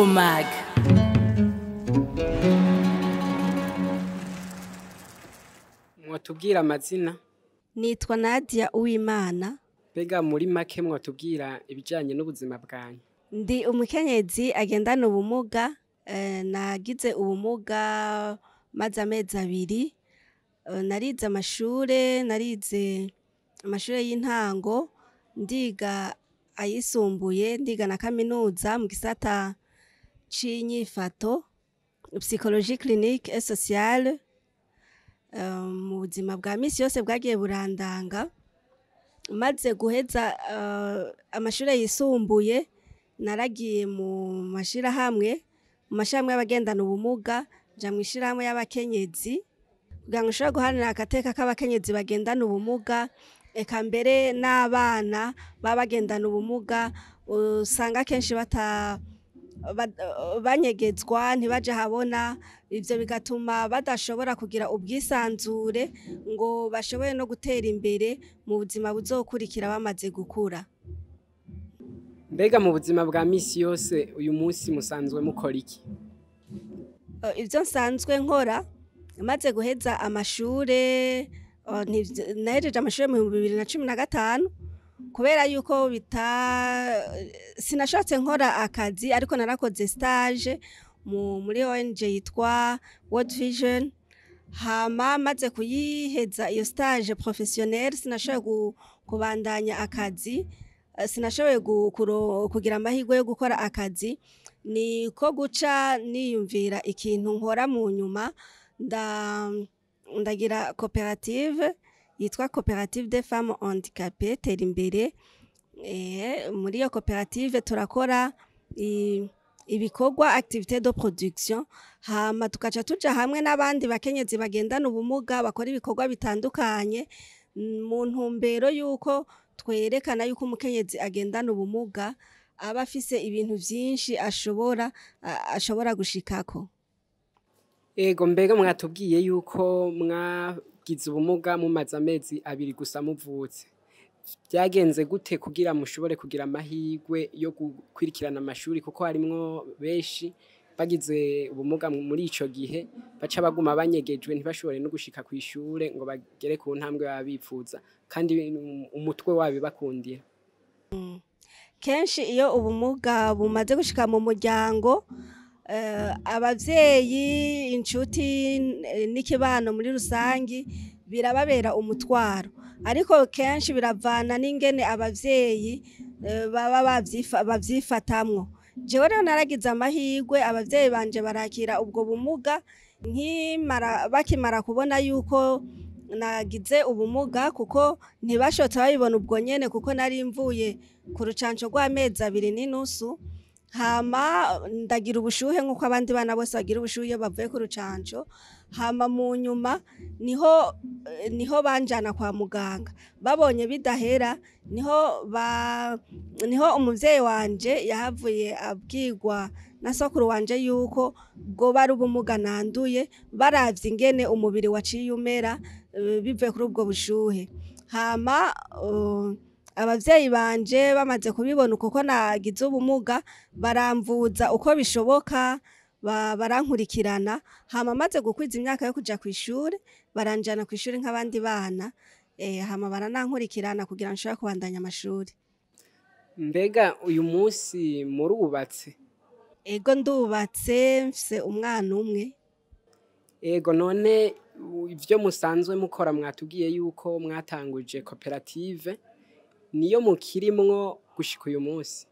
Yago Mag. Mwotubwira amazina? Nitwa Nadia Uwimana. Mbega muri make mwotubwira ibijanye n'ubuzima bwanyu? Ndi umukenyezi agendana ubumuga, nagize ubumuga maze amezi 2, narize amashure, narize amashure y'intango, ndiga ayisumbuye, ndiga na kaminuza mu gisata c'inyifato, psychologie clinique et sociale. Mu buzima bwa misi yose bwagiye burandanga, maze guheza amashure yisumbuye, naragiye mu mashirahamwe, mu mashirahamwe y'abagendana ubumuga, nja mw'ishirahamwe y'abakenyezi, kugira ngo nshobore guharanira agateka k'abakenyezi bagendana ubumuga, eka mbere n'abana baba bagendana ubumuga, usanga kenshi banyegezwa ntibaje habona, ivyo bigatuma badashobora kugira ubwisanzure ngo bashobore no gutera imbere mu buzima buzokurikira bamaze gukura. Mbega mu buzima bwa misi yose uyu munsi musanzwe mukora iki? Ivyo nsanzwe nkora, maze guheza amashure, nahejeje amashure mu 2015, kubera yuko sinashatse nkora akazi, ariko narakoze stage muri ONG yitwa World Vision. Hama maze kuyiheza iyo stage professionnelle, sinashoboye kubandanya akazi, sinashoboye kugira amahirwe yo gukora akazi, niko guca niyumvira ikintu nkora mu nyuma, ndagira koperative yitwa Coopérative des Femmes Handicapées Tera Imbere. Muri iyo koperative turakora ibikorwa, activité de production, hama tukaca tuja hamwe n'abandi bakenyezi bagendana ubumuga bakora ibikorwa bitandukanye, mu ntumbero yuko twerekana yuko umukenyezi agendana ubumuga aba afise ibintu vyinshi ashobora gushikako. Ego, mbega mwatubwiye yuko mwagize ubumuga mumaze amezi 2 gusa muvutse. Vyagenze gute kugira mushobore kugira amahirwe yo gukwirikirana amashuri, kuko harimwo benshi bagize ubumuga muri ico gihe baca baguma banyegejwe ntibashobore no gushika kw'ishure ngo bagere ku ntambwe baba bipfuza, kandi umutwe wabo bakundira? Kenshi iyo ubumuga bumaze gushika mu muryango, abavyeyi, inshuti n'ikibano muri rusangi birababera umutwaro, ariko kenshi biravana n'ingene abavyeyi baba bavyifatamwo. Jewe rero naragize amahirwe, abavyeyi banje barakira ubwo bumuga bakimara kubona yuko nagize ubumuga, kuko ntibashotse babibona ubwo nyene, kuko nari mvuye ku rucanco rw'amezi 2.5. Hama ndagira ubushuhe nk'uko abandi bana bose bagira ubushuhe iyo bavuye ku rucanco. Hama mu nyuma niho banjana kwa muganga, babonye bidahera, niho umuvyeyi wanje yahavuye abwirwa na sokuru wanje yuko bwoba ari ubumuga nanduye, baravye ingene umubiri waciye umera bivuye kuri ubwo bushuhe. Hama abavyeyi banje bamaze kubibona uko nagize ubumuga, baramvuza uko bishoboka, barankurikirana. Hama maze gukwiza imyaka yo kuja kw'ishure, baranjana kw'ishure nk'abandi bana, hama baranankurikirana kugira nshobore kubandanya amashuri. Mbega uyu munsi murubatse? Ego, ndubatse, mfise umwana umwe. Ego, none ivyo musanzwe mukora, mwatubwiye yuko mwatanguje koperative, niyo mukirimwo gushika uyu munsi?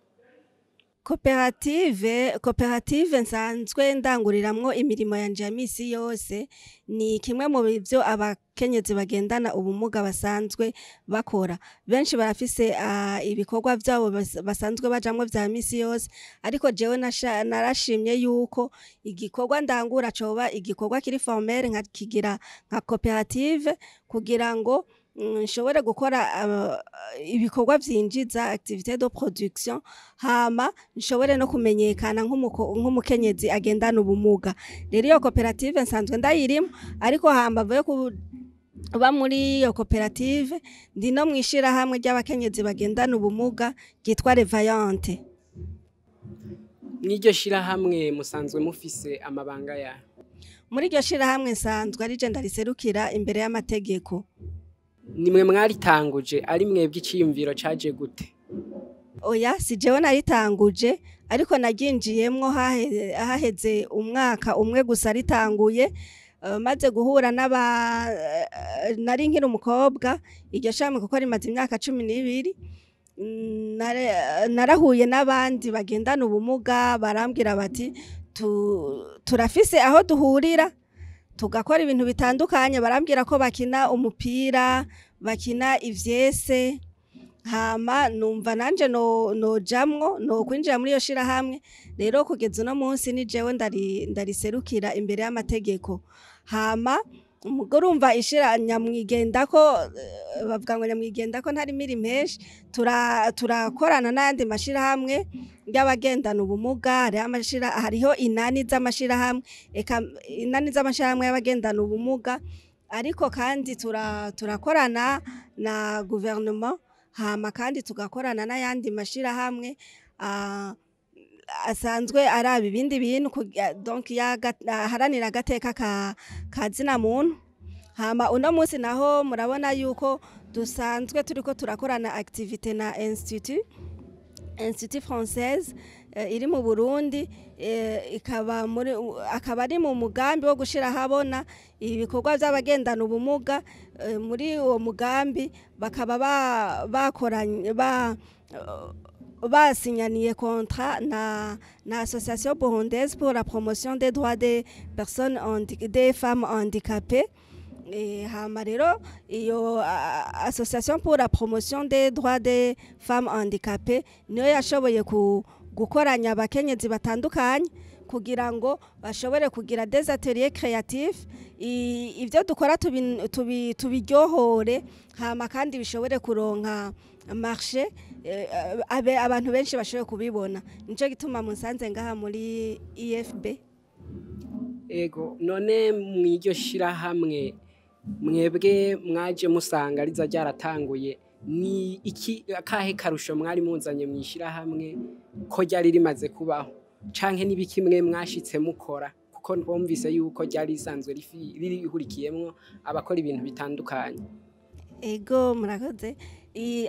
Koperative nsanzwe ndanguriramwo imirimo yanje ya misi yose, ni kimwe mu bivyo abakenyezi bagendana ubumuga basanzwe bakora. Benshi barafise ibikorwa vyabo basanzwe bajamwo vya misi yose, ariko jewe narashimye yuko igikorwa ndangura coba igikorwa kiri formel, nkakigira nka koperative, kugira ngo nshobore gukora ibikorwa vyinjiza, activité de production, hama nshobore no kumenyekana nk'umukenyezi agendana ubumuga. Rero iyo koperative nsanzwe ndayirimo, ariko hambavu yo kuba muri iyo koperative, ndi no mw'ishirahamwe ry'abakenyezi bagendana ubumuga ryitwa Revaillante. Mw'iryo shirahamwe musanzwe mufise amabanga ya? Muri iryo shirahamwe nsanzwe ari je ndariserukira imbere y'amategeko. Nimwe mwaritanguje? Ari mwebwe, iciyumviro caje gute? Oya, si jewe naritanguje, ariko naryinjiyemwo haheze umwaka umwe gusa ritanguye. Maze guhura n'aba nari nkiri umukobwa, iryo shami kuko rimaze imyaka 12, narahuye n'abandi bagendana ubumuga, barambwira bati turafise aho duhurira tugakora ibintu bitandukanye. Barambwira ko bakina umupira, bakina ivyese, hama numva nanje no nojamwo, no kwinjira muri iyo shirahamwe. Rero kugeza uno munsi ni jewe ndariserukira imbere y'amategeko. Hama umugore, urumva, ishira nyamwigendako, bavuga ngo nyamwigendako ntari menshi. Turakorana n'ayandi mashirahamwe y'abagendana ubumuga. Hariho inani z'amashirahamwe, eka inani z'amashirahamwe y'abagendana ubumuga, ariko kandi turakorana na gouvernement, hama kandi tugakorana n'ayandi mashirahamwe asanzwe araba ibindi bintu, donc aharanira agateka ka zina muntu. Hama uno munsi naho murabona yuko dusanzwe turiko turakorana activité na Institut Française iri mu Burundi, ikaba muri akaba ari mu mugambi wo gushira habona ibikorwa by'abagendana ubumuga. Muri uwo mugambi bakaba bakoranye, basinyaniye contrat na Association burundaise pour la promotion des droits des personnes des femmes handicapées. Hama rero iyo Association pour la promotion des droits des femmes handicapées niyo yashoboye gukoranya abakenyezi batandukanye kugira ngo bashobore kugira des ateliers créatifs, ibyo dukora tubiryohore, hama kandi bishobore kuronka marché, abantu benshi bashobore kubibona. Nico gituma munsanze ngaha muri IFB. Ego, none mw'iryo shirahamwe mwebwe mwaje musanga riza ryaratanguye, ni iki, akahe karusho mwari muzanye mw'ishirahamwe ko ryari rimaze kubaho, canke n'ibiki mwe mwashitse mukora, kuko bumvise yuko ryari risanzwe ririhurikiyemwo abakora ibintu bitandukanye? Ego, murakoze.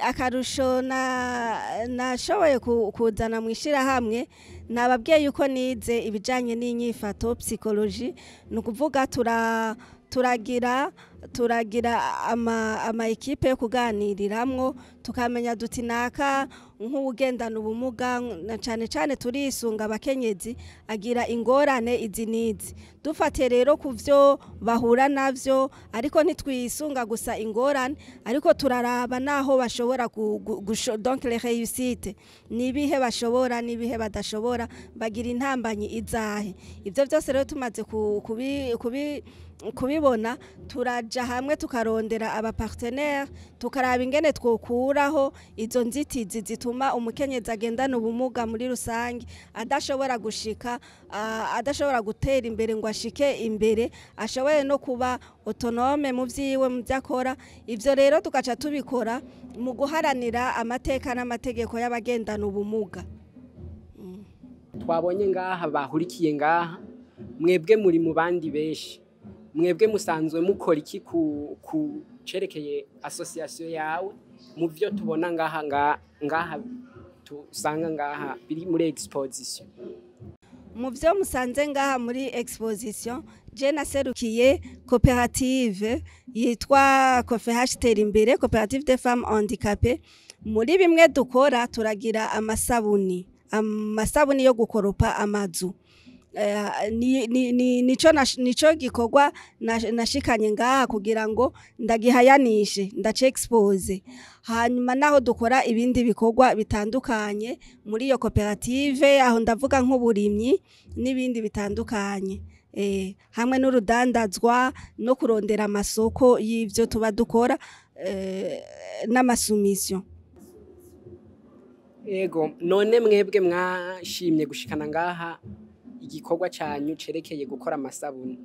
Akarusho na nashoboye kuzana mu ishirahamwe, nababwiye yuko nize ibijanye n'inyifato, psychologie, ni ukuvuga turagira ama équipe yo kuganiriramwo, tukamenya duti naka nk'uwugendana ubumuga, na cane cane turisunga abakenyezi, agira ingorane izi n'izi. Dufate rero ku vyo bahura navyo, ariko ntitwisunga gusa ingorane, ariko turaraba naho bashobora donc les réussites, nibihe bashobora, nibihe badashobora, bagira intambanyi izahe. Ivyo vyose rero tumaze kubibona, turaja hamwe, tukarondera aba partenaire, tukaraba ingene twokuraho izo nzitizi zituma umukenyezi agendana ubumuga muri rusange adashobora gushika, adashobora gutera imbere ngo ashike imbere, ashobore no kuba autonome mu vyiwe, mu vyo akora. Ivyo rero tugaca tubikora mu guharanira amateka n'amategeko y'abagendana ubumuga. Twabonye ngaha bahurikiye ngaha, mwebwe muri mu bandi benshi, mwebwe musanzwe mukora iki ku cerekeye association yawe, mu vyo tubona ngaha ngaha tusanga ngaha biri muri exposition? Mu vyo musanze ngaha muri exposition, je naserukiye koperative yitwa COFEH Imbere, Coopérative des femmes handicapées. Muri bimwe dukora, turagira amasabuni yo gukoropa amazu. Nico gikorwa nashikanye ngaha kugira ngo ndagihayanishe, ndace expose. Hanyuma naho dukora ibindi bikorwa bitandukanye muri iyo koperative, aho ndavuga nk'uburimyi n'ibindi bitandukanye, hamwe n'urudandazwa no kurondera amasoko y'ivyo tuba dukora, n'ama soumission. Ego, none mwebwe mwashimye gushikana ngaha igikorwa canyu cerekeye gukora amasabuni.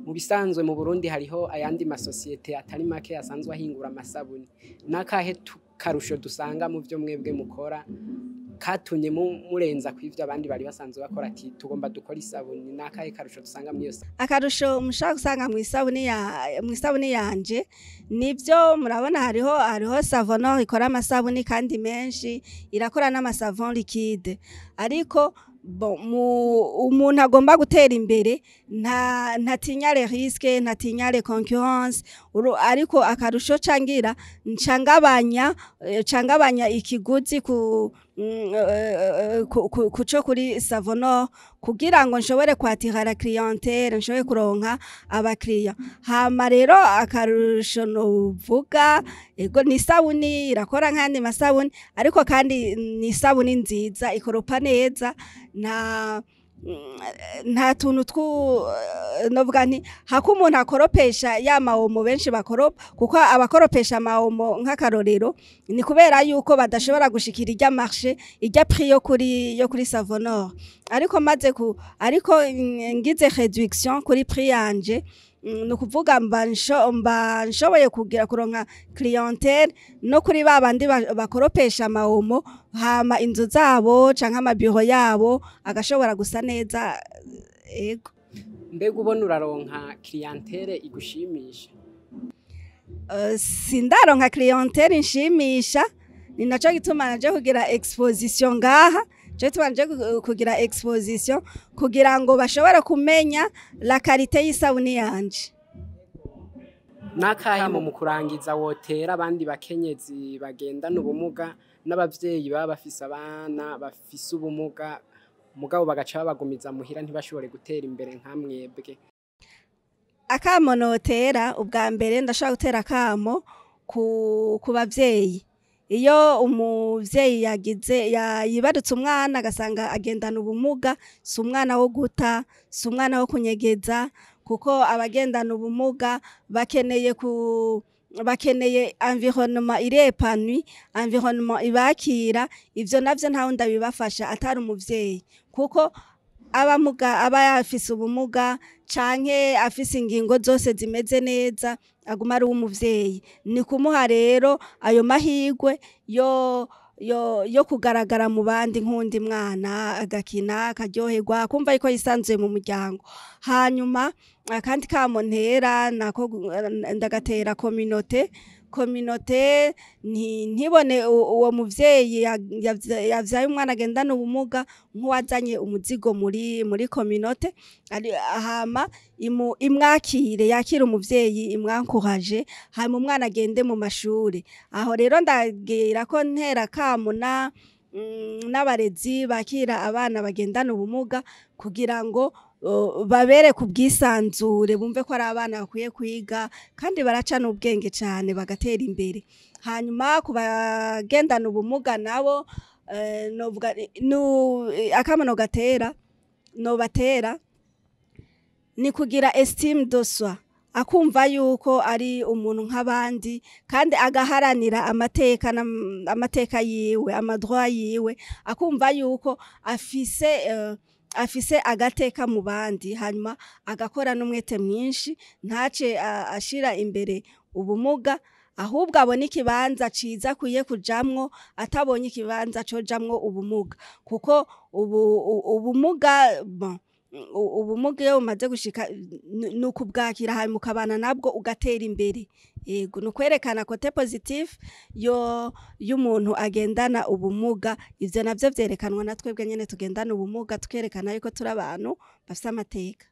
Mu bisanzwe mu Burundi hariho ayandi masosiyete atari make asanzwe ahingura amasabuni. Nakahe karusho dusanga mu vyo mwebwe mukora? Katumye murenza kw'ivyo abandi bari basanzwe bakora, ati tugomba dukora isabuni, n'akahe karusho dusanga muri iyo sabuni? Akarusho mushobora gusanga mw'isabuni yanje nivyo murabona, hariho Savonor ikora amasabuni kandi menshi, irakora n'amasavon liquide, ariko bon, umuntu agomba gutera imbere ntatinya les risques, ntatinya les concurrence. Ariko akarusho cangira ncangabanya ikiguzi kuco kuri Savonor kugira ngo nshobore kwatira la clientèle, nshobore kuronka abakiriya. Hama rero akarusho novuga, ego, ni isabuni irakora nk'ayandi masabuni, ariko kandi ni isabuni nziza, ikoropa neza, nta tuntu novuga nti hako umuntu akoropesha ya mawomo benshi bakoropa, kuko abakoropesha amawomo nk'akarorero ni kubera yuko badashobora gushikira irya marché, irya prix yo kuri Savonor. Ariko maze ku ariko ngize réduction kuri prix yanje, ni ukuvuga mba nshoboye kugira kuronka clientèle no kuri ba bandi bakoropesha amawomo, hama inzu zabo canke amabiro yabo agashobora gusa neza, ego. Mbega ubona uraronka clientèle igushimisha? Sindaronka clientèle inshimisha, ni naco gituma naje kugira exposition ngaha. Nico gituma naje kugira exposition kugira ngo bashobore kumenya la qualité y'isabuni yanje. N'akahe mu kurangiza wotera abandi bakenyezi bagendana ubumuga n'abavyeyi baba bafise abana bafise ubumuga, mugabo bagaca babagumiza muhira ntibashobore gutera imbere nka mwebwe? Akamo notera ubwa mbere, ndashobora gutera akamo ku bavyeyi. Iyo umuvyeyi yagize yibarutse umwana agasanga agendana ubumuga, si umwana wo guta, si umwana wo kunyegeza, kuko abagendana ubumuga bakeneye environnement iri épanoui, environnement ibakira. Ivyo navyo nta wundi abibafasha atari umuvyeyi, kuko aba yafise ubumuga canke afise ingingo zose zimeze neza, aguma ari uw'umuvyeyi. Ni kumuha rero ayo mahirwe yo kugaragara mu bandi nk'uwundi mwana, agakina, akaryoherwa, akumva yuko yisanzuye mu muryango. Hanyuma akandi kamo ntera nako ndagatera communauté. Ntibone uwo muvyeyi yavyaye umwana agendana ubumuga nk'uwazanye umuzigo muri communauté. Hama imwakire, yakire umuvyeyi, imwankuraje, hanyuma umwana agende mu mashuri. Aho rero ndagira ko ntera kamo n'abarezi bakira abana bagendana ubumuga kugira ngo babereke ubwisanzure, bumve ko ari abana bakwiye kwiga kandi baraca n'ubwenge cane bagatera imbere. Hanyuma ku bagendana ubumuga nabo, novuga akamo nogatera, nobatera ni kugira estime de soi, akumva yuko ari umuntu nk'abandi kandi agaharanira amateka yiwe, amadroit yiwe, akumva yuko afise agateka mu bandi, hanyuma agakora n'umwete mwinshi, ntace ashira imbere ubumuga, ahubwo abone ikibanza ciza akwiye kujamwo, atabonye ikibanza cojamwo ubumuga, kuko ubumuga, bon, ubumuga iyo bumaze gushika ni ukubwakira, hanyuma ukabana nabwo ugatera imbere. Yego, ni ukwerekana côté positif yo y'umuntu agendana ubumuga. Ivyo navyo vyerekanwa na twebwe nyene tugendana ubumuga, tukerekana yuko turi abantu bafise amateka.